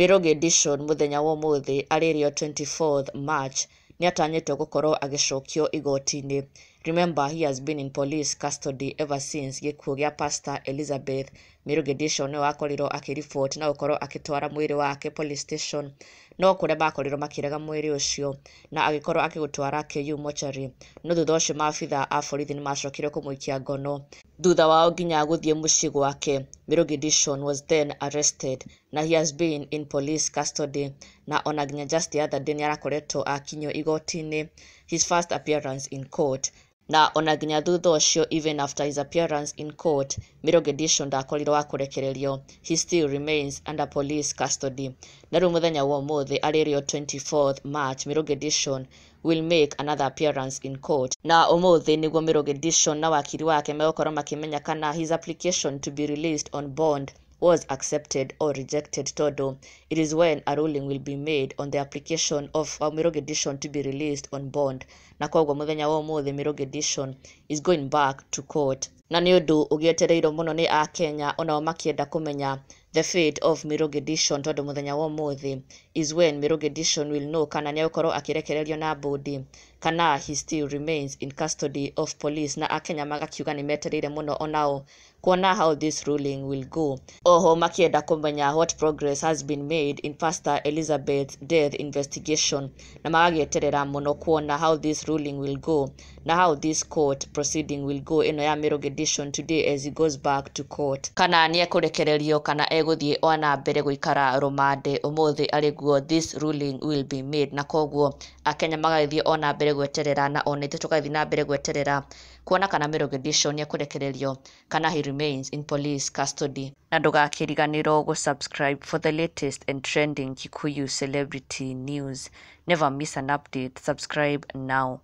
Mirugi Dishon mũthenya wa ũmũthĩ arĩ rĩo 24th March nĩatanyĩtwo gũkorwo agĩcokio igoti-inĩ. Remember, he has been in police custody ever since gĩkuũ gĩa Pastor Elizabeth. Mirugi Dishon nĩwe wakorirwo akĩriboti na gũkorwo akĩtwara mwĩrĩ wake police station, no kũrĩa makorirwo makĩrega mwĩrĩ ũcio na agĩkorwo akĩũtwara KU mortuary, no thutha ũcio maabitha a borithi nĩmacokire kũmũikia ngono thutha wao nginya gũthiĩ mũciĩ gwake. Mirugi Dishon was then arrested na he has been in police custody, na ona nginya just the other day nĩarakoretwo akinyio igoti-inĩ, his first appearance in court. Na ona nginya thutha ũcio, even after his appearance in court, Mirugi Dishon ndakorirwo wa kũrekererio. He still remains under police custody. Na rĩu mũthenya wa ũmũthĩ arĩ rĩo 24th March, Mirugi Dishon will make another appearance in court. Na ũmũthĩ nĩguo Mirugi Dishon na wakiri wake megũkorwo makĩmenya kana his application to be released on bond was accepted or rejected, tondũ it is when a ruling will be made on the application of Mirugi Dishon to be released on bond. Na koguo mũthenya wa ũmũthĩ Mirugi Dishon is going back to court, na nĩ ũndũ ũgĩetereirwo mũno nĩ akenya onao makĩenda kũmenya the fate of Mirugi Dishon, tondũ mũthenya wa ũmũthĩ is when Mirugi Dishon will know kana nĩegũkorwo akĩrekererio na bond kana he still remains in custody of police. Na akenya magakiuga nĩ metereire mũno onao kuona how this ruling will go. Oho makĩenda kũmenya what progress has been made in Pastor Elizabeth's death investigation, na magagĩeterera mũno kuona how this ruling will go na how this court proceeding will go ĩno ya Mirugi Dishon today as he goes back to court, kana nĩ ekũrekererio kana egũthiĩ o na mbere gũikara rũmande. Ũmũthĩ arĩguo this ruling will be made, na koguo akenya magagĩthiĩ o na mbere gweterera, na ona ithuĩ tũgathiĩ na mbere gweterera kuona kana Mirugi Dishon nĩ ekũrekererio kana he remains in police custody. Na ndũgakĩriganĩrwo gũ-subscribe for the latest and trending Kikuyu celebrity news. Never miss an update. Subscribe now.